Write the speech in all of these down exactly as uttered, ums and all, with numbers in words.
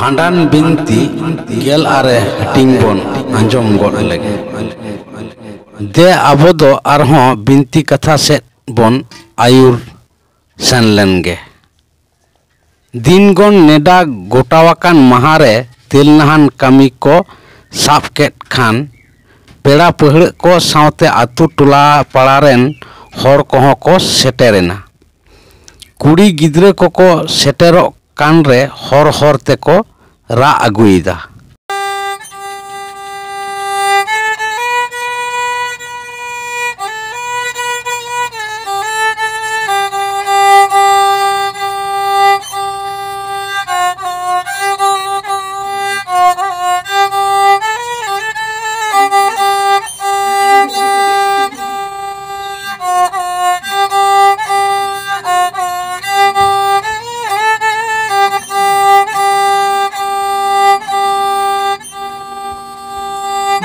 ᱵᱷᱟᱸᱰᱟᱱ ᱵᱤᱱᱛᱤ ᱜᱮᱞ ᱟᱨᱮ ᱦᱟᱹᱴᱤᱧ ᱵᱚᱱ ᱟᱸᱡᱚᱢ ᱜᱚᱫ ᱞᱮᱜᱮ᱾ ᱫᱮ, ᱟᱵᱚ ᱫᱚ ᱟᱨᱦᱚᱸ ᱵᱤᱱᱛᱤ ᱠᱟᱛᱷᱟ ᱥᱮᱫ ᱵᱚᱱ ᱟᱹᱭᱩᱨ ᱥᱮᱱ ᱞᱮᱱ ᱜᱮ᱾ ᱫᱤᱱᱜᱚᱱ ᱱᱮᱰᱟ ᱜᱚᱴᱟᱣᱟᱠᱟᱱ ᱢᱟᱦᱟ ᱨᱮ ᱛᱮᱞᱱᱟᱦᱟᱱ ᱠᱟᱹᱢᱤ ᱠᱚ ᱥᱟᱵ ᱠᱮᱫ ᱠᱷᱟᱱ, ᱯᱮᱲᱟ ᱯᱟᱹᱦᱲᱟᱹᱜ ᱠᱚ ᱥᱟᱶᱛᱮ ᱟᱹᱛᱩ ᱴᱚᱞᱟ ᱯᱟᱲᱟ ᱨᱮᱱ ᱦᱚᱲ ᱠᱚᱦᱚᱸ ᱠᱚ ᱥᱮᱴᱮᱨᱮᱱᱟ᱾ ᱠᱩᱲᱤ ᱜᱤᱫᱽᱨᱟᱹ ᱠᱚᱠᱚ ᱥᱮᱴᱮᱨᱚᱜ ᱠᱟᱱ ᱨᱮ ᱦᱚᱨ ᱦᱚᱨ ᱛᱮᱠᱚ ᱨᱟᱜ ᱟᱹᱜᱩᱭᱮᱫᱟ᱾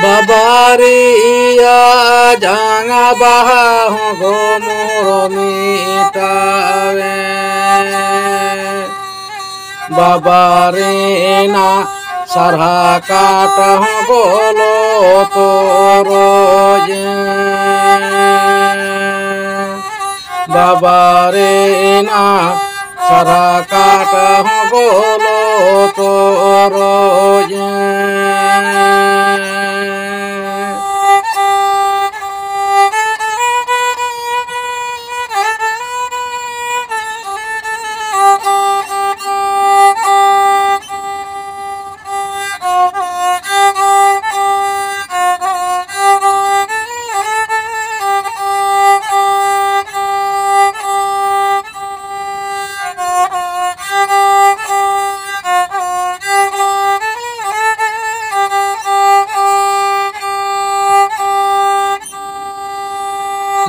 ᱵᱟᱵᱟᱨᱤᱭᱟ ᱡᱟᱸᱜᱟ ᱵᱟᱦᱟ ᱦᱚᱸ ᱜᱚᱢᱚᱲ ᱢᱤᱫᱴᱟᱣᱮ᱾ ᱵᱟᱵᱟᱨᱤᱱᱟ ᱥᱟᱨᱦᱟ ᱠᱟᱴ ᱦᱚᱸ ᱵᱚᱞᱚ ᱛᱚᱨᱚᱡ᱾ ᱵᱟᱵᱟᱨᱤᱱᱟ ᱥᱟᱨᱦᱟ ᱠᱟᱴ ᱦᱚᱸ ᱵᱚᱞᱚ ᱛᱚᱨᱚᱡ᱾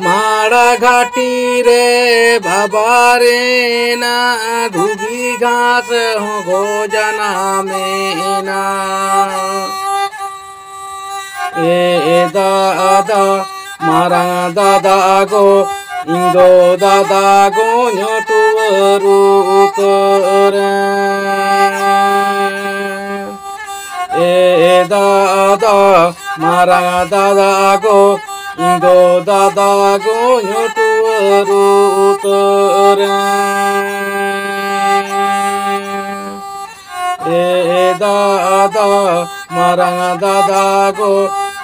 ᱢᱟᱲᱟ ᱜᱷᱟᱴᱤ ᱨᱮ ᱵᱟᱵᱟᱨᱤᱱᱟ ᱫᱷᱩᱵᱤ ᱜᱷᱟᱥ ᱦᱚᱸ ᱜᱚᱡᱟᱱᱟ ᱢᱮᱱᱟ᱾ ᱮ ᱫᱟᱫᱟ, ᱢᱟᱨᱟᱝ ᱫᱟᱫᱟ ᱜᱚ, ᱤᱧ ᱫᱚ ᱫᱟᱫᱟ ᱜᱚᱧ ᱴᱩᱣᱟᱹᱨ ᱩᱛᱟᱹᱨ᱾ ᱮ ᱫᱟᱫᱟ, ᱢᱟᱨᱟᱝ ᱫᱟᱫᱟ ᱜᱚ, ᱤᱧ ᱫᱚ ᱫᱟᱫᱟ ᱜᱚᱧ ᱴᱩᱣᱟᱹᱨ ᱩᱛᱟᱹᱨ᱾ ᱮ ᱫᱟᱫᱟ, ᱢᱟᱨᱟᱝ ᱫᱟᱫᱟ ᱜᱚ,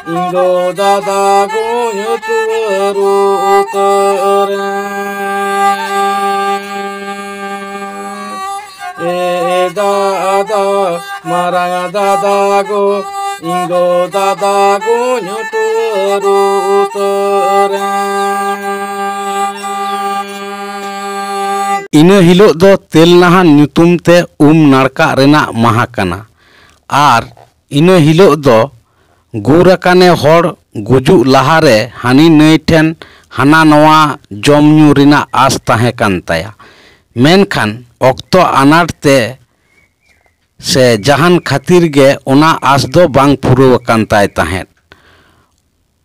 ᱤᱧ ᱫᱚ ᱫᱟᱫᱟ ᱜᱚᱧ ᱴᱩᱣᱟᱹᱨ ᱩᱛᱟᱹᱨ᱾ ᱮ ᱫᱟᱫᱟ, ᱢᱟᱨᱟᱝ ᱫᱟᱫᱟ ᱜᱚ, ᱤᱧ ᱫᱚ ᱫᱟᱫᱟ ᱜᱚᱧ ᱴᱩᱣᱟᱹᱨ ᱩᱛᱟᱹᱨ᱾ ᱤᱱᱟᱹ ᱦᱤᱞᱳᱜ ᱫᱚ ᱛᱮᱞᱱᱟᱦᱟᱱ ᱧᱩᱛᱩᱢ ᱛᱮ ᱩᱢ ᱱᱟᱲᱠᱟᱜ ᱨᱮᱱᱟᱜ ᱢᱟᱦᱟ ᱠᱟᱱᱟ᱾ ᱟᱨ ᱤᱱᱟᱹ ᱦᱤᱞᱳᱜ ᱫᱚ ᱜᱩᱨ ᱟᱠᱟᱱᱮ ᱦᱚᱲ ᱜᱩᱡᱩᱜ ᱞᱟᱦᱟᱨᱮ ᱦᱟᱹᱱᱤ ᱱᱟᱹᱭ ᱴᱷᱮᱱ ᱦᱟᱱᱟ ᱱᱚᱣᱟ ᱡᱚᱢ ᱧᱩ ᱨᱮᱱᱟᱜ ᱟᱥ ᱛᱟᱦᱮᱸ ᱠᱟᱱ ᱛᱟᱭᱟ᱾ ᱢᱮᱱᱠᱷᱟᱱ ᱚᱠᱛᱚ ᱟᱱᱟᱴ ᱛᱮ ᱥᱮ ᱡᱟᱦᱟᱱ ᱠᱷᱟᱹᱛᱤᱨ ᱜᱮ ᱚᱱᱟ ᱟᱥ ᱫᱚ ᱵᱟᱝ ᱯᱩᱨᱟᱹᱣ ᱟᱠᱟᱱ ᱛᱟᱭ ᱛᱟᱦᱮᱸᱫ᱾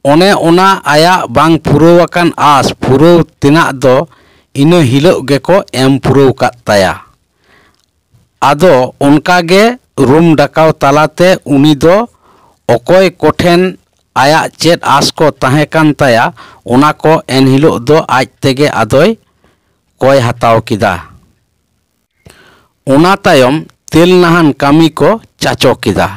ᱚᱱᱮ ᱚᱱᱟ ᱟᱭᱟᱜ ᱵᱟᱝ ᱯᱩᱨᱟᱹᱣ ᱟᱠᱟᱱ ᱟᱥ ᱯᱩᱨᱟᱹᱣ ᱛᱮᱱᱟᱜ ᱫᱚ ᱤᱱᱟᱹ ᱦᱤᱞᱳᱜ ᱜᱮᱠᱚ ᱮᱢ ᱯᱩᱨᱟᱹᱣ ᱠᱟᱫ ᱛᱟᱭᱟ᱾ ᱟᱫᱚ ᱚᱱᱠᱟ ᱜᱮ ᱨᱩᱢ ᱰᱟᱠᱟᱣ ᱛᱟᱞᱟᱛᱮ ᱩᱱᱤ ᱫᱚ ᱚᱠᱚᱭ ᱠᱚᱴᱷᱮᱱ ᱟᱭᱟᱜ ᱪᱮᱫ ᱟᱥ ᱠᱚ ᱛᱟᱦᱮᱸ ᱠᱟᱱ ᱛᱟᱭᱟ, ᱚᱱᱟ ᱠᱚ ᱮᱱᱦᱤᱞᱳᱜ ᱫᱚ ᱟᱡ ᱛᱮᱜᱮ ᱟᱫᱚᱭ ᱠᱚᱭ ᱦᱟᱛᱟᱣ ᱠᱮᱫᱟ᱾ ᱚᱱᱟ ᱛᱟᱭᱚᱢ ᱛᱮᱞ ᱱᱟᱦᱟᱱ ᱠᱟᱹᱢᱤ ᱠᱚ ᱪᱟᱪᱚ ᱠᱮᱫᱟ᱾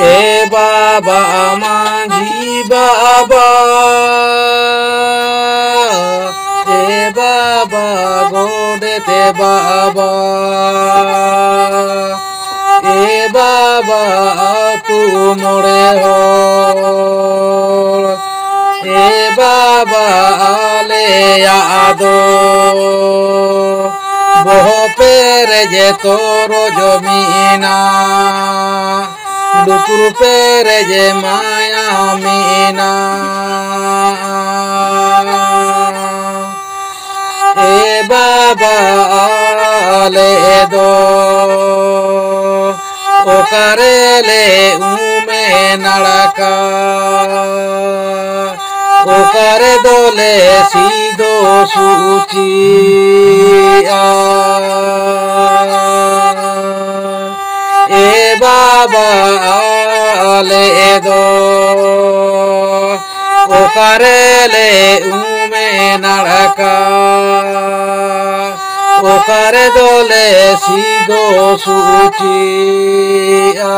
ᱮ ᱵᱟᱵᱟ ᱢᱟᱹᱡᱷᱤ ᱵᱟᱵᱟ, ᱮ ᱵᱟᱵᱟ ᱜᱚᱰᱮᱛ ᱵᱟᱵᱟ, ᱮ ᱵᱟᱵᱟ ᱟᱹᱛᱩ ᱢᱚᱬᱮ ᱦᱚᱲ, ᱮ ᱵᱟᱵᱟ ᱟᱞᱮᱭᱟᱜ ᱫᱚ ᱵᱚᱦᱚᱜ ᱯᱮᱨᱮᱡ ᱛᱚᱨᱚᱡ ᱢᱮᱱᱟᱜ, ᱞᱩᱛᱩᱨ ᱯᱮᱨᱮᱡ ᱢᱟᱭᱟ ᱢᱮᱱᱟᱜ᱾ ᱮ ᱵᱟᱵᱟ, ᱟᱞᱮ ᱫᱚ ᱚᱠᱟᱨᱮ ᱞᱮ ᱩᱢᱮ ᱱᱟᱲᱠᱟ? ᱚᱠᱟᱨᱮ ᱫᱚᱞᱮ ᱥᱤᱫᱚ ᱥᱩᱪᱤᱜᱼᱟ? ᱮ ᱵᱟᱵᱟ, ᱟᱞᱮ ᱫᱚ ᱚᱠᱟᱨᱮ ᱞᱮ ᱩᱢᱮ ᱱᱟᱲᱠᱟ? ᱚᱠᱟᱨᱮ ᱫᱚᱞᱮ ᱥᱤᱫᱚ ᱥᱩᱪᱤᱜᱼᱟ?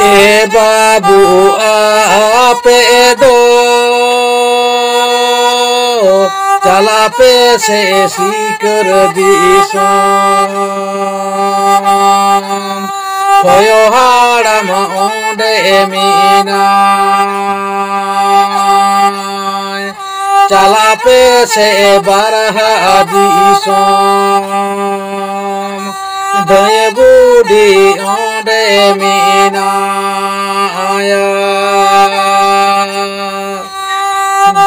ᱮ ᱵᱟᱹᱵᱩ, ᱟᱯᱮ ᱫᱚ ᱪᱟᱞᱟᱜ ᱯᱮ ᱥᱮ ᱥᱤᱠᱟᱹᱨ ᱫᱤᱥᱚᱢ᱾ ᱠᱚᱭᱚ ᱦᱟᱲᱟᱢ ᱚᱸᱰᱮ ᱢᱮᱱᱟᱭ, ᱪᱟᱞᱟᱜ ᱯᱮ ᱥᱮ ᱵᱟᱨᱦᱟ ᱫᱤᱥᱚᱢ᱾ ᱫᱟᱹᱭ ᱵᱩᱰᱷᱤ ᱚᱸᱰᱮ ᱢᱮᱱᱟᱭᱟ,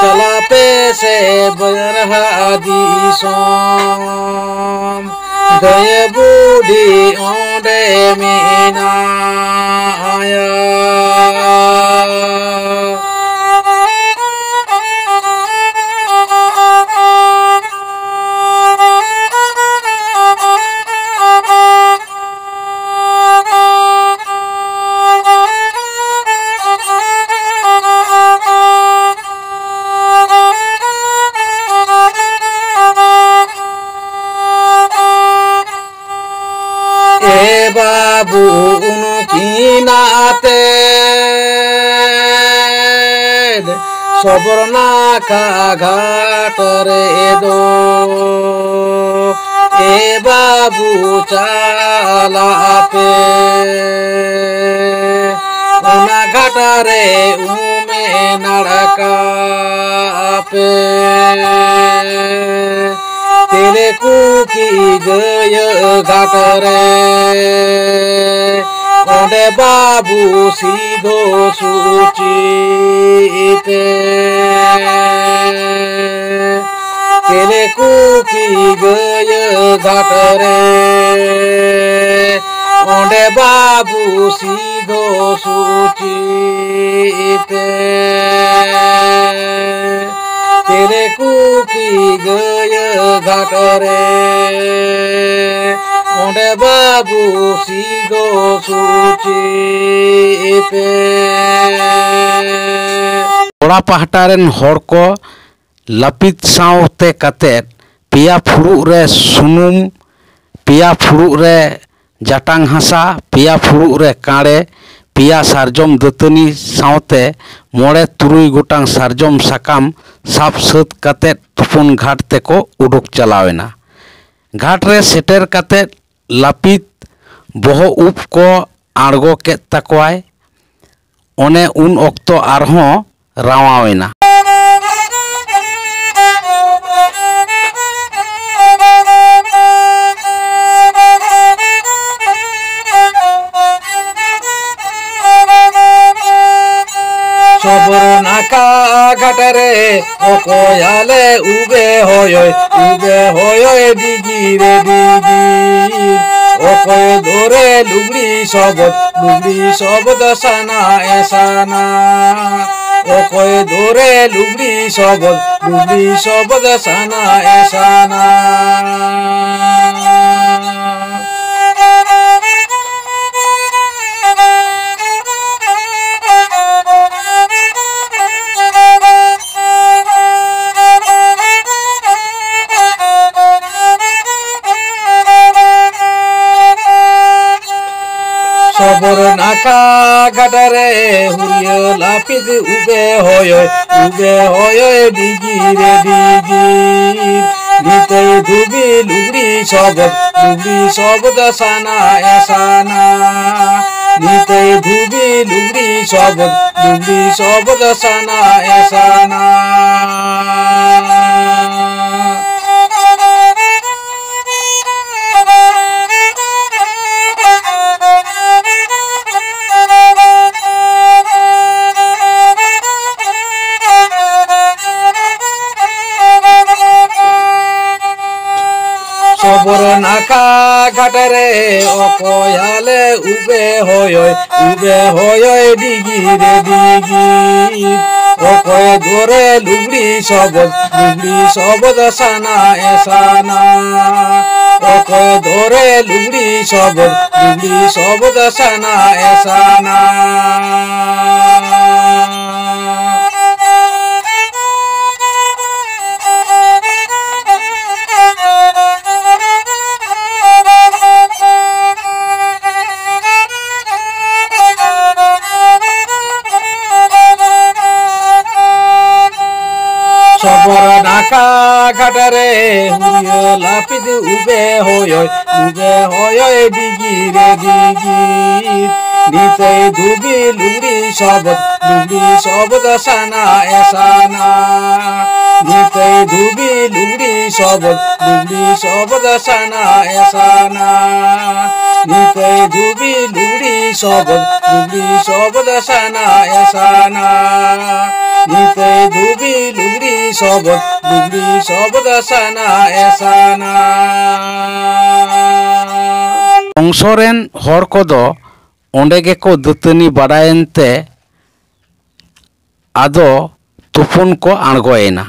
ᱪᱟᱞᱟᱜ ᱯᱮ ᱥᱮ ᱵᱟᱨᱦᱟ ᱫᱤᱥᱚᱢ᱾ ᱫᱟᱹᱭ ᱵᱩᱰᱷᱤ ᱚᱸᱰᱮ ᱢᱮᱱᱟᱭᱟ᱾ ᱮ ᱵᱟ ᱵᱟᱹᱵᱩ ᱩᱱᱠᱤᱱ ᱟᱛᱮᱫ ᱥᱚᱵᱚᱨᱱᱟᱠᱷᱟ ᱜᱷᱟᱴ ᱨᱮᱫᱚ ᱮ ᱵᱟᱹᱵᱩ ᱪᱟᱞᱟᱜ ᱯᱮ, ᱚᱱᱟ ᱜᱷᱟᱴ ᱨᱮ ᱩᱢᱮ ᱱᱟᱲᱠᱟ ᱯᱮ᱾ ᱛᱮᱞᱮ ᱠᱩᱯᱤ ᱜᱟᱹᱭᱟᱹ ᱜᱷᱟᱴ ᱨᱮ ᱚᱸᱰᱮ ᱵᱟᱹᱵᱩ ᱥᱤᱫᱷᱳ ᱥᱩᱪᱤ ᱯᱮ᱾ ᱛᱮᱞᱮ ᱠᱩᱯᱤ ᱜᱟᱹᱭᱟᱹ ᱜᱷᱟᱴ ᱨᱮ ᱚᱸᱰᱮ ᱵᱟᱹᱵᱩ ᱥᱤᱫᱷᱳ ᱥᱩᱪᱤ ᱯᱮ᱾ ᱛᱮᱞᱮ ᱠᱩᱯᱤ ᱜᱟᱹᱭᱟᱹ ᱜᱷᱟᱴ ᱨᱮ ᱚᱸᱰᱮ ᱵᱟᱹᱵᱩ ᱥᱤᱫᱷᱳ ᱥᱩᱪᱤ ᱯᱮ᱾ ᱠᱚᱲᱟ ᱯᱟᱦᱴᱟ ᱨᱮᱱ ᱦᱚᱲ ᱠᱚ ᱞᱟᱹᱯᱤᱛ ᱥᱟᱶᱛᱮ ᱠᱟᱛᱮᱫ ᱯᱮᱭᱟ ᱯᱷᱩᱲᱩᱜ ᱨᱮ ᱥᱩᱱᱩᱢ, ᱯᱮᱭᱟ ᱯᱷᱩᱲᱩᱜ ᱨᱮ ᱡᱟᱴᱟᱝ ᱦᱟᱥᱟ, ᱯᱮᱭᱟ ᱯᱷᱩᱲᱩᱜ ᱨᱮ ᱠᱟᱲᱮ, ᱯᱮᱭᱟ ᱥᱟᱨᱡᱚᱢ ᱫᱟᱹᱛᱟᱹᱱᱤ ᱥᱟᱶᱛᱮ ᱢᱚᱬᱮ ᱛᱩᱨᱩᱭ ᱜᱚᱴᱟᱝ ᱥᱟᱨᱡᱚᱢ ᱥᱟᱠᱟᱢ ᱥᱟᱵ ᱥᱟᱹᱛ ᱠᱟᱛᱮᱫ ᱛᱩᱯᱩᱱ ᱜᱷᱟᱴ ᱛᱮᱠᱚ ᱩᱰᱩᱠ ᱪᱟᱞᱟᱣ ᱮᱱᱟ᱾ ᱜᱷᱟᱴ ᱨᱮ ᱥᱮᱴᱮᱨ ᱠᱟᱛᱮᱫ ᱞᱟᱹᱯᱤᱛ ᱵᱚᱦᱚᱜ ᱩᱵ ᱠᱚ ᱟᱬᱜᱚ ᱠᱮᱫ ᱛᱟᱠᱚᱣᱟᱭ᱾ ᱚᱱᱮ ᱩᱱ ᱚᱠᱛᱚ ᱟᱨᱦᱚᱸ ᱨᱟᱶᱟᱣ ᱮᱱᱟ᱾ ᱥᱚᱵᱚᱨ ᱱᱟᱠᱷᱟ ᱜᱷᱟᱴ ᱨᱮ ᱚᱠᱚᱭ ᱟᱞᱮ ᱩᱵᱮ ᱦᱚᱭᱚᱭ, ᱩᱵᱮ ᱦᱚᱭᱚᱭ ᱰᱤᱜᱤ ᱨᱮ ᱰᱤᱜᱤ᱾ ᱚᱠᱚᱭ ᱫᱚᱨᱮ ᱞᱩᱜᱽᱲᱤ ᱥᱚᱵᱚᱫ, ᱞᱩᱜᱽᱲᱤ ᱥᱚᱵᱚᱫ ᱥᱟᱱᱟ ᱮ ᱥᱟᱱᱟ᱾ ᱚᱠᱚᱭ ᱫᱚᱨᱮ ᱞᱩᱜᱽᱲᱤ ᱥᱚᱵᱚᱫ, ᱞᱩᱜᱽᱲᱤ ᱥᱚᱵᱚᱫ ᱥᱟᱱᱟ ᱮ ᱥᱟᱱᱟ᱾ ᱱᱟᱠᱟ ᱜᱟᱰᱟ ᱨᱮ ᱦᱩᱨᱭᱟᱹ ᱞᱟᱹᱯᱤᱛ ᱩᱵᱮ ᱦᱚᱭᱚᱭ, ᱩᱵᱮ ᱦᱚᱭᱚᱭ ᱰᱤᱜᱤ ᱨᱮ ᱰᱤᱜᱤ᱾ ᱱᱤᱛᱟᱹᱭ ᱫᱷᱩᱵᱤ ᱞᱩᱜᱽᱲᱤ ᱥᱚᱵᱚᱫ, ᱞᱩᱜᱽᱲᱤ ᱥᱚᱵᱚᱫ ᱥᱟᱱᱟ ᱮ ᱥᱟᱱᱟ᱾ ᱱᱤᱛᱟᱹᱭ ᱫᱷᱩᱵᱤ ᱞᱩᱜᱽᱲᱤ ᱥᱚᱵᱚᱫ, ᱞᱩᱜᱽᱲᱤ ᱥᱚᱵᱚᱫ ᱥᱟᱱᱟ ᱮ ᱥᱟᱱᱟ᱾ ᱥᱚᱵᱚᱨ ᱱᱟᱠᱷᱟ ᱜᱷᱟᱴ ᱨᱮ ᱚᱠᱚᱭᱟᱞᱮ ᱩᱵᱮ ᱦᱚᱭᱚᱭ, ᱩᱵᱮ ᱦᱚᱭᱚᱭ ᱰᱤᱜᱤ ᱨᱮ ᱰᱤᱜᱤ᱾ ᱚᱠᱚᱭ ᱫᱚᱨᱮ ᱞᱩᱜᱽᱲᱤ ᱥᱚᱵᱚᱫ, ᱞᱩᱜᱽᱲᱤ ᱥᱚᱵᱚᱫ ᱥᱟᱱᱟ ᱮ ᱥᱟᱱᱟ᱾ ᱚᱠᱚᱭ ᱫᱚᱨᱮ ᱞᱩᱜᱽᱲᱤ ᱥᱚᱵᱚᱫ, ᱞᱩᱜᱽᱲᱤ ᱥᱚᱵᱚᱫ ᱥᱟᱱᱟ ᱮ ᱥᱟᱱᱟ᱾ ᱥᱚᱵᱚᱨ ᱱᱟᱠᱷᱟ ᱜᱷᱟᱴ ᱨᱮ ᱦᱩᱨᱭᱟᱹ ᱞᱟᱹᱯᱤᱛ ᱩᱵᱮ ᱦᱚᱭᱚᱭ, ᱩᱵᱮ ᱦᱚᱭᱚᱭ ᱰᱤᱜᱤ ᱨᱮ ᱰᱤᱜᱤ᱾ ᱱᱤᱛᱟᱹᱭ ᱫᱷᱩᱵᱤ ᱞᱩᱜᱽᱲᱤ ᱥᱚᱵᱚᱫ, ᱞᱩᱜᱽᱲᱤ ᱥᱚᱵᱚᱫ ᱥᱟᱱᱟ ᱮ ᱥᱟᱱᱟ᱾ ᱱᱤᱛᱟᱹᱭ ᱫᱷᱩᱵᱤ ᱞᱩᱜᱽᱲᱤ ᱥᱚᱵᱚᱫ, ᱞᱩᱜᱽᱲᱤ ᱥᱚᱵᱚᱫ ᱥᱟᱱᱟ ᱮ ᱥᱟᱱᱟ᱾ ᱱᱤᱛᱟᱹᱭ ᱫᱷᱩᱵᱤ ᱞᱩᱜᱽᱲᱤ ᱥᱚᱵᱚᱫ, ᱞᱩᱜᱽᱲᱤ ᱥᱚᱵᱚᱫ ᱥᱟᱱᱟ ᱮ ᱥᱟᱱᱟ᱾ ᱱᱤᱛᱟᱹᱭ ᱫᱷᱩᱵᱤ ᱞᱩᱜᱽᱲᱤ ᱥᱚᱵᱚᱫ, ᱞᱩᱜᱽᱲᱤ ᱥᱚᱵᱚᱫ ᱥᱟᱱᱟ ᱮ ᱥᱟᱱᱟ᱾ ᱵᱚᱝᱥᱚ ᱨᱮᱱ ᱦᱚᱲ ᱠᱚᱫᱚ ᱚᱸᱰᱮ ᱜᱮᱠᱚ ᱫᱟᱹᱛᱟᱹᱱᱤ ᱵᱟᱲᱟᱭᱮᱱ ᱛᱮ ᱟᱫᱚ ᱛᱩᱯᱩᱱ ᱠᱚ ᱟᱬᱜᱚᱭᱮᱱᱟ᱾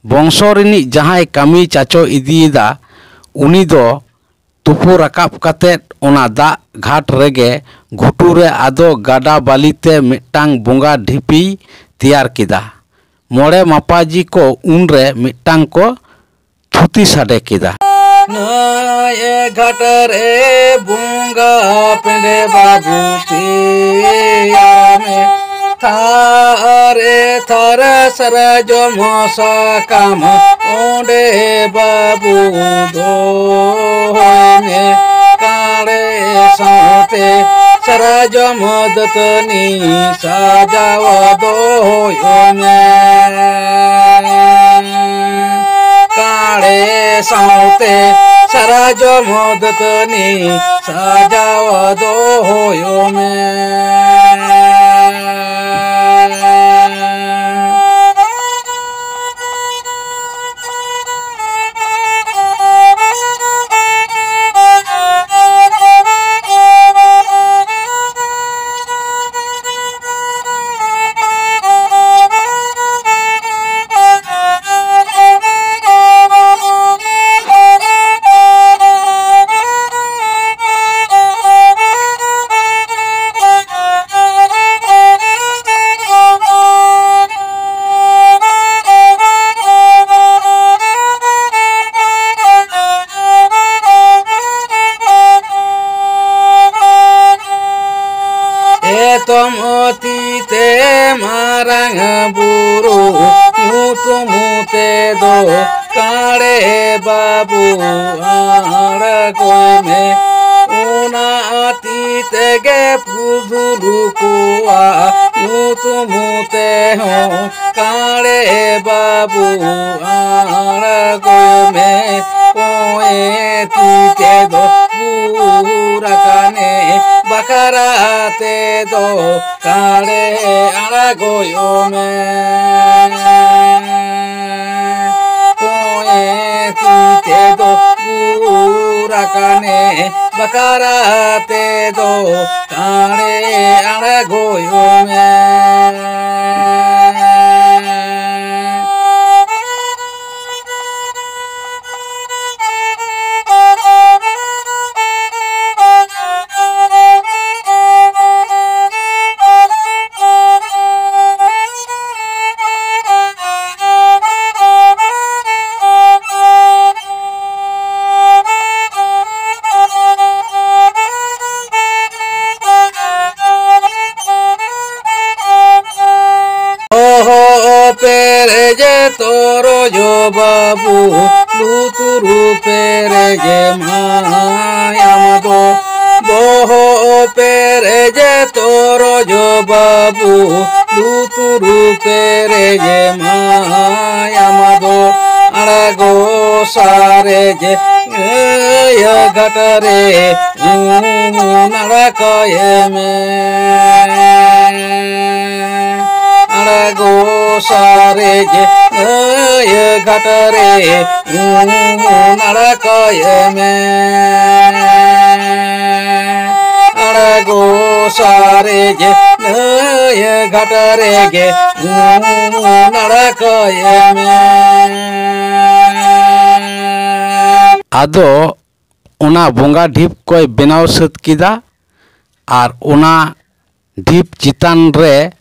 ᱵᱚᱝᱥᱚ ᱨᱤᱱᱤᱡ ᱡᱟᱦᱟᱸᱭ ᱠᱟᱹᱢᱤ ᱪᱟᱪᱚ ᱤᱫᱤᱭᱮᱫᱟ, ᱩᱱᱤ ᱫᱚ ᱛᱩᱯᱩ ᱨᱟᱠᱟᱵ ᱠᱟᱛᱮᱫ ᱚᱱᱟ ᱫᱟᱜ ᱜᱷᱟᱴ ᱨᱮᱜᱮ ᱜᱷᱩᱴᱩ ᱨᱮ ᱟᱫᱚ ᱜᱟᱰᱟ ᱵᱟᱹᱞᱤ ᱛᱮ ᱢᱤᱫᱴᱟᱝ ᱵᱚᱸᱜᱟ ᱰᱷᱤᱯᱤᱭ ᱛᱮᱭᱟᱨ ᱠᱮᱫᱟ᱾ ᱢᱚᱬᱮ ᱢᱟᱯᱟᱡᱤ ᱠᱚ ᱩᱱᱨᱮ ᱢᱤᱫᱴᱟᱝ ᱠᱚ ᱛᱷᱩᱛᱤ ᱥᱟᱰᱮ ᱠᱮᱫᱟ᱾ ᱱᱟᱹᱭ ᱜᱷᱟᱴ ᱨᱮ ᱵᱚᱸᱜᱟ ᱯᱮᱸᱰᱮ ᱵᱟᱹᱵᱩ ᱛᱮᱭᱟᱨ ᱢᱮ᱾ ᱛᱷᱟᱨᱮ ᱛᱷᱟᱨ ᱥᱟᱨᱡᱚᱢ ᱥᱟᱠᱟᱢ ᱚᱸᱰᱮ ᱵᱟᱹᱵᱩ ᱫᱚᱦᱚᱭ ᱢᱮ᱾ ᱠᱟᱲᱮ ᱥᱟᱶᱛᱮ ᱥᱟᱨᱡᱚᱢ ᱫᱟᱹᱛᱟᱹᱱᱤ ᱥᱟᱡᱟᱣ ᱫᱚᱦᱚᱭ ᱢᱮ᱾ ᱠᱟᱲᱮ ᱥᱟᱶᱛᱮ ᱥᱟᱨᱡᱚᱢ ᱫᱟᱹᱛᱟᱹᱱᱤ ᱥᱟᱡᱟᱣ ᱫᱚᱦᱚᱭ ᱢᱮ᱾ ᱮᱛᱚᱢ ᱛᱤ ᱛᱮ ᱢᱟᱨᱟᱝ ᱵᱩᱨᱩ ᱧᱩᱛᱩᱢ ᱛᱮᱫᱚ ᱠᱟᱲᱮ ᱵᱟᱹᱵᱩ ᱟᱬᱜᱚᱭ ᱢᱮ᱾ ᱚᱱᱟ ᱛᱤ ᱛᱮᱜᱮ ᱯᱩᱫᱩᱞ ᱠᱚᱣᱟᱜ ᱧᱩᱛᱩᱢ ᱛᱮᱦᱚᱸ ᱠᱟᱲᱮ ᱵᱟᱹᱵᱩ ᱟᱬᱜᱚᱭ ᱢᱮ᱾ ᱠᱚᱭᱮ ᱛᱤ ᱛᱮᱫᱚ ᱯᱩᱨᱟ ᱠᱟᱱᱮ ᱵᱟᱠᱷᱨᱟ ᱛᱮᱫᱚ ᱠᱟᱲᱮ ᱟᱬᱜᱚᱭ ᱢᱮ᱾ ᱠᱚᱭᱮ ᱛᱤ ᱛᱮᱫᱚ ᱯᱩᱨᱟ ᱠᱟᱱᱮ ᱵᱟᱠᱷᱨᱟ ᱛᱮᱫᱚ ᱠᱟᱲᱮ ᱟᱬᱜᱚᱭ ᱢᱮ᱾ ᱛᱚᱨᱚᱡᱚ ᱵᱟᱹᱵᱩ, ᱞᱩᱛᱩᱨ ᱯᱮᱨᱮᱡᱮ ᱢᱟᱭᱟᱢ ᱫᱚ᱾ ᱵᱚᱦᱚᱜ ᱯᱮᱨᱮᱡᱮ ᱛᱚᱨᱚᱡᱚ ᱵᱟᱹᱵᱩ, ᱞᱩᱛᱩᱨ ᱯᱮᱨᱮᱡᱮ ᱢᱟᱭᱟᱢ ᱫᱚ᱾ ᱟᱬᱜᱚ ᱥᱟᱨᱮᱡᱮ ᱜᱟᱹᱭ ᱜᱷᱟᱴ ᱨᱮ ᱩᱢ ᱱᱟᱲᱠᱟᱭᱮ ᱢᱮ᱾ ᱟᱬᱜᱚ ᱥᱟᱨᱮᱡ ᱜᱟᱹᱭ ᱜᱷᱟᱴ ᱨᱮ ᱩᱢ ᱱᱟᱲᱠᱟᱭᱮ ᱢᱮ᱾ ᱟᱬᱜᱚ ᱥᱟᱨᱮᱡ ᱜᱟᱹᱭ ᱜᱷᱟᱴ ᱨᱮᱜᱮ ᱩᱢ ᱱᱟᱲᱠᱟᱭᱮ ᱢᱮ᱾ ᱟᱫᱚ ᱚᱱᱟ ᱵᱚᱸᱜᱟ ᱰᱷᱤᱯ ᱠᱚᱭ ᱵᱮᱱᱟᱣ ᱥᱟᱹᱛ ᱠᱮᱫᱟ ᱟᱨ ᱚᱱᱟ ᱰᱷᱤᱯ ᱪᱮᱛᱟᱱ ᱨᱮ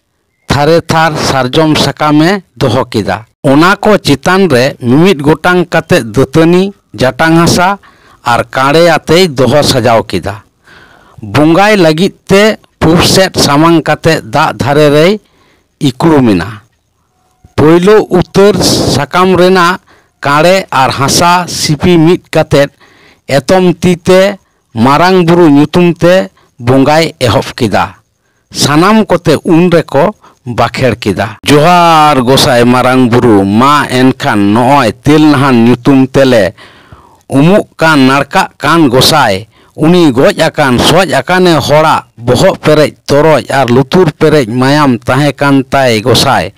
ᱛᱷᱟᱨᱮ ᱛᱷᱟᱨ ᱥᱟᱨᱡᱚᱢ ᱥᱟᱠᱟᱢᱮ ᱫᱚᱦᱚ ᱠᱮᱫᱟ᱾ ᱚᱱᱟ ᱠᱚ ᱪᱮᱛᱟᱱ ᱨᱮ ᱢᱤᱢᱤᱫ ᱜᱚᱴᱟᱝ ᱠᱟᱛᱮ ᱫᱟᱹᱛᱟᱹᱱᱤ, ᱡᱟᱴᱟᱝ ᱦᱟᱥᱟ ᱟᱨ ᱠᱟᱲᱮ ᱟᱛᱮᱭ ᱫᱚᱦᱚ ᱥᱟᱡᱟᱣ ᱠᱮᱫᱟ᱾ ᱵᱚᱸᱜᱟᱭ ᱞᱟᱹᱜᱤᱫ ᱛᱮ ᱯᱩᱵ ᱥᱮᱫ ᱥᱟᱢᱟᱝ ᱠᱟᱛᱮ ᱫᱟᱜ ᱫᱷᱟᱨᱮ ᱨᱮᱭ ᱤᱠᱲᱩᱢ ᱮᱱᱟ᱾ ᱯᱳᱭᱞᱳ ᱩᱛᱟᱹᱨ ᱥᱟᱠᱟᱢ ᱨᱮᱱᱟᱜ ᱠᱟᱲᱮ ᱟᱨ ᱦᱟᱥᱟ ᱥᱤᱯᱤ ᱢᱤᱫ ᱠᱟᱛᱮ ᱮᱛᱚᱢ ᱛᱤ ᱛᱮ ᱢᱟᱨᱟᱝ ᱵᱩᱨᱩ ᱧᱩᱛᱩᱢ ᱛᱮ ᱵᱚᱸᱜᱟᱭ ᱮᱦᱚᱵ ᱠᱮᱫᱟ᱾ ᱥᱟᱱᱟᱢ ᱠᱚᱛᱮ ᱩᱱ ᱨᱮᱠᱚ ᱵᱟᱠᱷᱮᱲ ᱠᱮᱫᱟ, "ᱡᱚᱦᱟᱨ ᱜᱚᱸᱥᱟᱭ ᱢᱟᱨᱟᱝ ᱵᱩᱨᱩ, ᱢᱟ ᱮᱱᱠᱷᱟᱱ ᱱᱚᱜᱼᱚᱭ ᱛᱮᱞ ᱱᱟᱦᱟᱱ ᱧᱩᱛᱩᱢ ᱛᱮᱞᱮ ᱩᱢᱩᱜ ᱠᱟᱱ ᱱᱟᱲᱠᱟᱜ ᱠᱟᱱ ᱜᱚᱸᱥᱟᱭ, ᱩᱱᱤ ᱜᱚᱡ ᱟᱠᱟᱱ ᱥᱚᱡ ᱟᱠᱟᱱᱮ ᱦᱚᱲᱟᱜ ᱵᱚᱦᱚᱜ ᱯᱮᱨᱮᱡ ᱛᱚᱨᱚᱡ ᱟᱨ ᱞᱩᱛᱩᱨ ᱯᱮᱨᱮᱡ ᱢᱟᱭᱟᱢ ᱛᱟᱦᱮᱸ ᱠᱟᱱ ᱛᱟᱭ ᱜᱚᱸᱥᱟᱭ᱾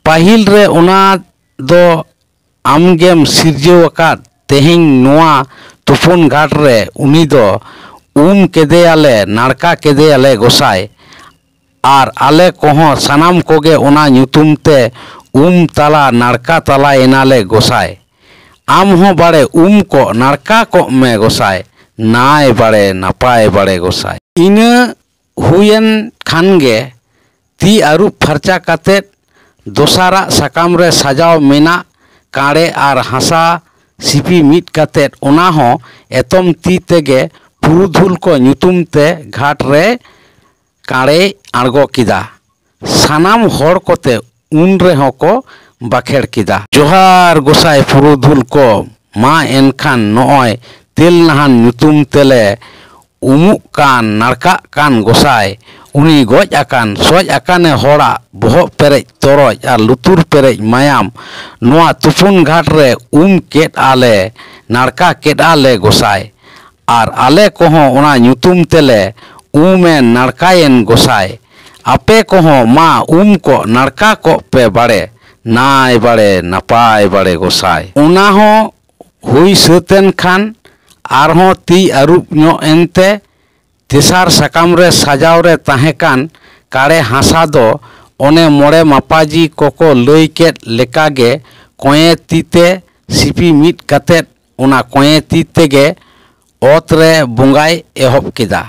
ᱯᱟᱹᱦᱤᱞ ᱨᱮ ᱚᱱᱟ ᱫᱚ ᱟᱢᱜᱮᱢ ᱥᱤᱨᱡᱟᱹᱣ ᱟᱠᱟᱫ, ᱛᱮᱦᱮᱧ ᱱᱚᱣᱟ ᱛᱩᱯᱩᱱ ᱜᱷᱟᱴ ᱨᱮ ᱩᱱᱤ ᱫᱚ ᱩᱢ ᱠᱮᱫᱮᱭᱟᱞᱮ, ᱱᱟᱲᱠᱟ ᱠᱮᱫᱮᱭᱟᱞᱮ ᱜᱚᱸᱥᱟᱭ, ᱟᱨ ᱟᱞᱮ ᱠᱚᱦᱚᱸ ᱥᱟᱱᱟᱢ ᱠᱚᱜᱮ ᱚᱱᱟ ᱧᱩᱛᱩᱢ ᱛᱮ ᱩᱢ ᱛᱟᱞᱟ ᱱᱟᱲᱠᱟ ᱛᱟᱞᱟᱭᱮᱱᱟᱞᱮ ᱜᱚᱸᱥᱟᱭ᱾ ᱟᱢ ᱦᱚᱸ ᱵᱟᱲᱮ ᱩᱢ ᱠᱚᱜ ᱱᱟᱲᱠᱟ ᱠᱚᱜ ᱢᱮ ᱜᱚᱸᱥᱟᱭ, ᱱᱟᱭ ᱵᱟᱲᱮ ᱱᱟᱯᱟᱭ ᱵᱟᱲᱮ ᱜᱚᱸᱥᱟᱭ᱾" ᱤᱱᱟᱹ ᱦᱩᱭᱮᱱ ᱠᱷᱟᱱ ᱜᱮ ᱛᱤ ᱟᱹᱨᱩᱵ ᱯᱷᱟᱨᱪᱟ ᱠᱟᱛᱮᱫ ᱫᱚᱥᱟᱨᱟᱜ ᱥᱟᱠᱟᱢ ᱨᱮ ᱥᱟᱡᱟᱣ ᱢᱮᱱᱟᱜ ᱠᱟᱲᱮ ᱟᱨ ᱦᱟᱥᱟ ᱥᱤᱯᱤ ᱢᱤᱫ ᱠᱟᱛᱮᱫ ᱚᱱᱟ ᱦᱚᱸ ᱮᱛᱚᱢ ᱛᱤ ᱛᱮᱜᱮ ᱯᱩᱨᱩᱫᱷᱩᱞ ᱠᱚ ᱧᱩᱛᱩᱢ ᱛᱮ ᱜᱷᱟᱴ ᱨᱮ ᱠᱟᱲᱮᱭ ᱟᱬᱜᱚ ᱠᱮᱫᱟ᱾ ᱥᱟᱱᱟᱢ ᱦᱚᱲ ᱠᱚᱛᱮ ᱩᱱ ᱨᱮᱦᱚᱸ ᱠᱚ ᱵᱟᱠᱷᱮᱲ ᱠᱮᱫᱟ᱾ ᱡᱚᱦᱟᱨ ᱜᱚᱸᱥᱟᱭ ᱯᱩᱨᱩᱫᱷᱩᱞ ᱠᱚ, ᱢᱟ ᱮᱱᱠᱷᱟᱱ ᱱᱚᱜᱼᱚᱭ ᱛᱮᱞ ᱱᱟᱦᱟᱱ ᱧᱩᱛᱩᱢ ᱛᱮᱞᱮ ᱩᱢᱩᱜ ᱠᱟᱱ ᱱᱟᱲᱠᱟᱜ ᱠᱟᱱ ᱜᱚᱸᱥᱟᱭ, ᱩᱱᱤ ᱜᱚᱡ ᱟᱠᱟᱱ ᱥᱚᱡ ᱟᱠᱟᱱᱮ ᱦᱚᱲᱟᱜ ᱵᱚᱦᱚᱜ ᱯᱮᱨᱮᱡ ᱛᱚᱨᱚᱡ ᱟᱨ ᱞᱩᱛᱩᱨ ᱯᱮᱨᱮᱡ ᱢᱟᱭᱟᱢ ᱱᱚᱣᱟ ᱛᱩᱯᱩᱱ ᱜᱷᱟᱴ ᱨᱮ ᱩᱢ ᱠᱮᱫ ᱟᱞᱮ, ᱱᱟᱲᱠᱟ ᱠᱮᱫ ᱟᱞᱮ ᱜᱚᱸᱥᱟᱭ᱾ ᱟᱨ ᱟᱞᱮ ᱠᱚᱦᱚᱸ ᱚᱱᱟ ᱧᱩᱛᱩᱢ ᱛᱮᱞᱮ ᱩᱢᱮᱱ ᱱᱟᱲᱠᱟᱭᱮᱱ ᱜᱚᱸᱥᱟᱭ᱾ ᱟᱯᱮ ᱠᱚᱦᱚᱸ ᱢᱟ ᱩᱢ ᱠᱚᱜ ᱱᱟᱲᱠᱟ ᱠᱚᱜ ᱯᱮ ᱵᱟᱲᱮ, ᱱᱟᱭ ᱵᱟᱲᱮ ᱱᱟᱯᱟᱭ ᱵᱟᱲᱮ ᱜᱚᱸᱥᱟᱭ᱾ ᱚᱱᱟ ᱦᱚᱸ ᱦᱩᱭ ᱥᱟᱹᱛ ᱮᱱ ᱠᱷᱟᱱ ᱟᱨᱦᱚᱸ ᱛᱤ ᱟᱹᱨᱩᱵ ᱧᱚᱜ ᱮᱱᱛᱮ ᱛᱮᱥᱟᱨ ᱥᱟᱠᱟᱢ ᱨᱮ ᱥᱟᱡᱟᱣ ᱨᱮ ᱛᱟᱦᱮᱸ ᱠᱟᱱ ᱠᱟᱲᱮ ᱦᱟᱥᱟ ᱫᱚ ᱚᱱᱮ ᱢᱚᱬᱮ ᱢᱟᱯᱟᱡᱤ ᱠᱚᱠᱚ ᱞᱟᱹᱭ ᱠᱮᱫ ᱞᱮᱠᱟᱜᱮ ᱠᱚᱸᱭᱮ ᱛᱤ ᱛᱮ ᱥᱤᱯᱤ ᱢᱤᱫ ᱠᱟᱛᱮᱫ ᱚᱱᱟ ᱠᱚᱸᱭᱮ ᱛᱤ ᱛᱮᱜᱮ ᱚᱛ ᱨᱮ ᱵᱚᱸᱜᱟᱭ ᱮᱦᱚᱵ ᱠᱮᱫᱟ᱾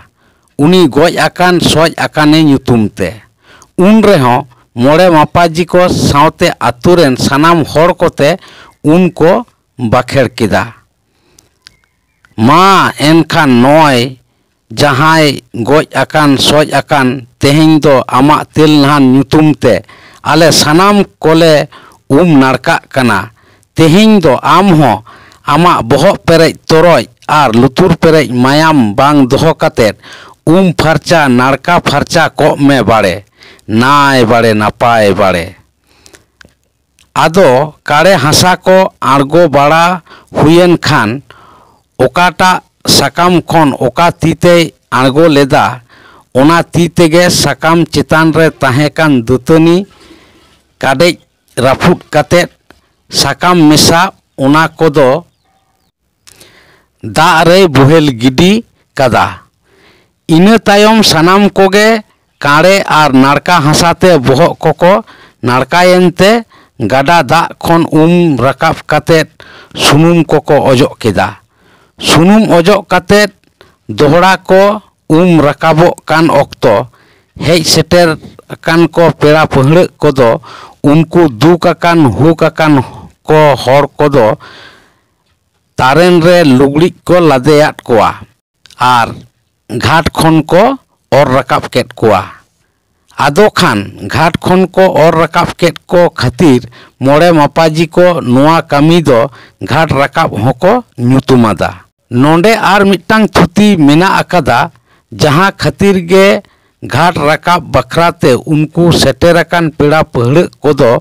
ᱩᱱᱤ ᱜᱚᱡ ᱟᱠᱟᱱ ᱥᱚᱡ ᱟᱠᱟᱱᱮ ᱧᱩᱛᱩᱢ ᱛᱮ᱾ ᱩᱱ ᱨᱮᱦᱚᱸ ᱢᱚᱬᱮ ᱢᱟᱯᱟᱡᱤ ᱠᱚ ᱥᱟᱶᱛᱮ ᱟᱛᱳ ᱨᱮᱱ ᱥᱟᱱᱟᱢ ᱦᱚᱲ ᱠᱚᱛᱮ ᱩᱱ ᱠᱚ ᱵᱟᱠᱷᱮᱲ ᱠᱮᱫᱟ᱾ ᱢᱟ ᱮᱱᱠᱷᱟᱱ ᱱᱚᱜᱼᱚᱭ ᱡᱟᱦᱟᱸᱭ ᱜᱚᱡ ᱟᱠᱟᱱ ᱥᱚᱡ ᱟᱠᱟᱱ ᱛᱮᱦᱮᱧ ᱫᱚ ᱟᱢᱟᱜ ᱛᱮᱞ ᱱᱟᱦᱟᱱ ᱧᱩᱛᱩᱢ ᱛᱮ ᱟᱞᱮ ᱥᱟᱱᱟᱢ ᱠᱚᱞᱮ ᱩᱢ ᱱᱟᱲᱠᱟᱜ ᱠᱟᱱᱟ᱾ ᱛᱮᱦᱮᱧ ᱫᱚ ᱟᱢ ᱦᱚᱸ ᱟᱢᱟᱜ ᱵᱚᱦᱚᱜ ᱯᱮᱨᱮᱡ ᱛᱚᱨᱚᱡ ᱟᱨ ᱞᱩᱛᱩᱨ ᱯᱮᱨᱮᱡ ᱢᱟᱭᱟᱢ ᱵᱟᱝ ᱫᱚᱦᱚ ᱠᱟᱛᱮᱫ ᱩᱢ ᱯᱷᱟᱨᱪᱟ ᱱᱟᱲᱠᱟ ᱯᱷᱟᱨᱪᱟ ᱠᱚᱜ ᱢᱮ ᱵᱟᱲᱮ, ᱱᱟᱭ ᱵᱟᱲᱮ ᱱᱟᱯᱟᱭ ᱵᱟᱲᱮ᱾ ᱟᱫᱚ ᱠᱟᱲᱮ ᱦᱟᱥᱟ ᱠᱚ ᱟᱬᱜᱚ ᱵᱟᱲᱟ ᱦᱩᱭᱮᱱ ᱠᱷᱟᱱ ᱚᱠᱟᱴᱟᱜ ᱥᱟᱠᱟᱢ ᱠᱷᱚᱱ ᱚᱠᱟ ᱛᱤ ᱛᱮᱭ ᱟᱬᱜᱚ ᱞᱮᱫᱟ, ᱚᱱᱟ ᱛᱤ ᱛᱮᱜᱮ ᱥᱟᱠᱟᱢ ᱪᱮᱛᱟᱱ ᱨᱮ ᱛᱟᱦᱮᱸ ᱠᱟᱱ ᱫᱟᱹᱛᱟᱹᱱᱤ ᱠᱟᱰᱮᱡ ᱨᱟᱹᱯᱩᱫ ᱠᱟᱛᱮᱫ ᱥᱟᱠᱟᱢ ᱢᱮᱥᱟ ᱚᱱᱟ ᱠᱚᱫᱚ ᱫᱟᱜ ᱨᱮᱭ ᱵᱚᱦᱮᱞ ᱜᱤᱰᱤ ᱠᱟᱫᱟ᱾ ᱤᱱᱟᱹ ᱛᱟᱭᱚᱢ ᱥᱟᱱᱟᱢ ᱠᱚᱜᱮ ᱠᱟᱲᱮ ᱟᱨ ᱱᱟᱲᱠᱟ ᱦᱟᱥᱟ ᱛᱮ ᱵᱚᱦᱚᱜ ᱠᱚᱠᱚ ᱱᱟᱲᱠᱟᱭᱮᱱ ᱛᱮ ᱜᱟᱰᱟ ᱫᱟᱜ ᱠᱷᱚᱱ ᱩᱢ ᱨᱟᱠᱟᱵ ᱠᱟᱛᱮᱫ ᱥᱩᱱᱩᱢ ᱠᱚᱠᱚ ᱚᱡᱚᱜ ᱠᱮᱫᱟ᱾ ᱥᱩᱱᱩᱢ ᱚᱡᱚᱜ ᱠᱟᱛᱮᱫ ᱫᱚᱦᱲᱟ ᱠᱚ ᱩᱢ ᱨᱟᱠᱟᱵᱚᱜ ᱠᱟᱱ ᱚᱠᱛᱚ ᱦᱮᱡ ᱥᱮᱴᱮᱨ ᱟᱠᱟᱱ ᱠᱚ ᱯᱮᱲᱟ ᱯᱟᱹᱦᱲᱟᱹᱜ ᱠᱚᱫᱚ ᱩᱱᱠᱩ ᱫᱩᱠ ᱟᱠᱟᱱ ᱦᱩᱠ ᱟᱠᱟᱱ ᱠᱚ ᱦᱚᱲ ᱠᱚᱫᱚ ᱛᱟᱨᱮᱱ ᱨᱮ ᱞᱩᱜᱽᱲᱤᱡ ᱠᱚ ᱞᱟᱫᱮᱭᱟᱫ ᱠᱚᱣᱟ ᱟᱨ ᱜᱷᱟᱴ ᱠᱷᱚᱱ ᱠᱚ ᱚᱨ ᱨᱟᱠᱟᱵ ᱠᱮᱫ ᱠᱚᱣᱟ᱾ ᱟᱫᱚ ᱠᱷᱟᱱ ᱜᱷᱟᱴ ᱠᱷᱚᱱ ᱠᱚ ᱚᱨ ᱨᱟᱠᱟᱵ ᱠᱮᱫ ᱠᱚ ᱠᱷᱟᱹᱛᱤᱨ ᱢᱚᱬᱮ ᱢᱟᱯᱟᱡᱤ ᱠᱚ ᱱᱚᱣᱟ ᱠᱟᱹᱢᱤ ᱫᱚ ᱜᱷᱟᱴ ᱨᱟᱠᱟᱵ ᱦᱚᱸᱠᱚ ᱧᱩᱛᱩᱢᱟᱫᱟ᱾ ᱱᱚᱰᱮ ᱟᱨ ᱢᱤᱫᱴᱟᱝ ᱛᱷᱩᱛᱤ ᱢᱮᱱᱟᱜ ᱟᱠᱟᱫᱟ, ᱡᱟᱦᱟᱸ ᱠᱷᱟᱹᱛᱤᱨ ᱜᱮ ᱜᱷᱟᱴ ᱨᱟᱠᱟᱵ ᱵᱟᱠᱷᱨᱟ ᱛᱮ ᱩᱱᱠᱩ ᱥᱮᱴᱮᱨ ᱟᱠᱟᱱ ᱯᱮᱲᱟ ᱯᱟᱹᱦᱲᱟᱹᱜ ᱠᱚᱫᱚ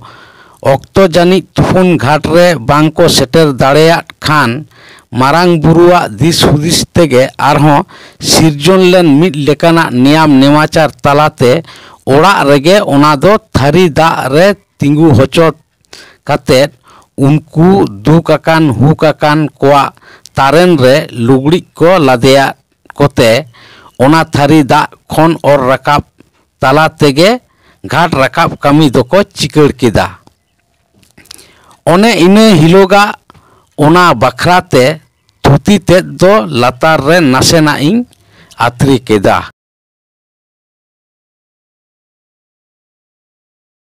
ᱚᱠᱛᱚ ᱡᱟᱹᱱᱤᱡ ᱛᱩᱯᱩᱱ ᱜᱷᱟᱴ ᱨᱮ ᱵᱟᱝ ᱠᱚ ᱥᱮᱴᱮᱨ ᱫᱟᱲᱮᱭᱟᱜ ᱠᱷᱟᱱ, ᱢᱟᱨᱟᱝ ᱵᱩᱨᱩᱣᱟᱜ ᱫᱤᱥ ᱦᱩᱫᱤᱥ ᱛᱮᱜᱮ ᱟᱨᱦᱚᱸ ᱥᱤᱨᱡᱚᱱ ᱞᱮᱱ ᱢᱤᱫ ᱞᱮᱠᱟᱱᱟᱜ ᱱᱮᱭᱟᱢ ᱱᱮᱢᱟᱪᱟᱨ ᱛᱟᱞᱟᱛᱮ ᱚᱲᱟᱜ ᱨᱮᱜᱮ ᱚᱱᱟ ᱫᱚ ᱛᱷᱟᱹᱨᱤ ᱫᱟᱜ ᱨᱮ ᱛᱤᱸᱜᱩ ᱦᱚᱪᱚ ᱠᱟᱛᱮᱫ ᱩᱱᱠᱩ ᱫᱩᱠ ᱟᱠᱟᱱ ᱦᱩᱠ ᱟᱠᱟᱱ ᱠᱚᱣᱟᱜ ᱛᱟᱨᱮᱱ ᱨᱮ ᱞᱩᱜᱽᱲᱤᱡ ᱠᱚ ᱞᱟᱫᱮᱭᱟᱫ ᱠᱚᱛᱮ ᱚᱱᱟ ᱛᱷᱟᱹᱨᱤ ᱫᱟᱜ ᱠᱷᱚᱱ ᱚᱨ ᱨᱟᱠᱟᱵ ᱛᱟᱞᱟ ᱛᱮᱜᱮ ᱜᱷᱟᱴ ᱨᱟᱠᱟᱵ ᱠᱟᱹᱢᱤ ᱫᱚᱠᱚ ᱪᱤᱠᱟᱹᱲ ᱠᱮᱫᱟ᱾ ᱚᱱᱮ ᱤᱱᱟᱹ ᱦᱤᱞᱳᱜᱟᱜ ᱚᱱᱟ ᱵᱟᱠᱷᱨᱟ ᱛᱮ ᱛᱷᱩᱛᱤ ᱛᱮᱫ ᱫᱚ ᱞᱟᱛᱟᱨ ᱨᱮ ᱱᱟᱥᱮᱱᱟᱜ ᱤᱧ ᱟᱛᱨᱮ ᱠᱮᱫᱟ᱾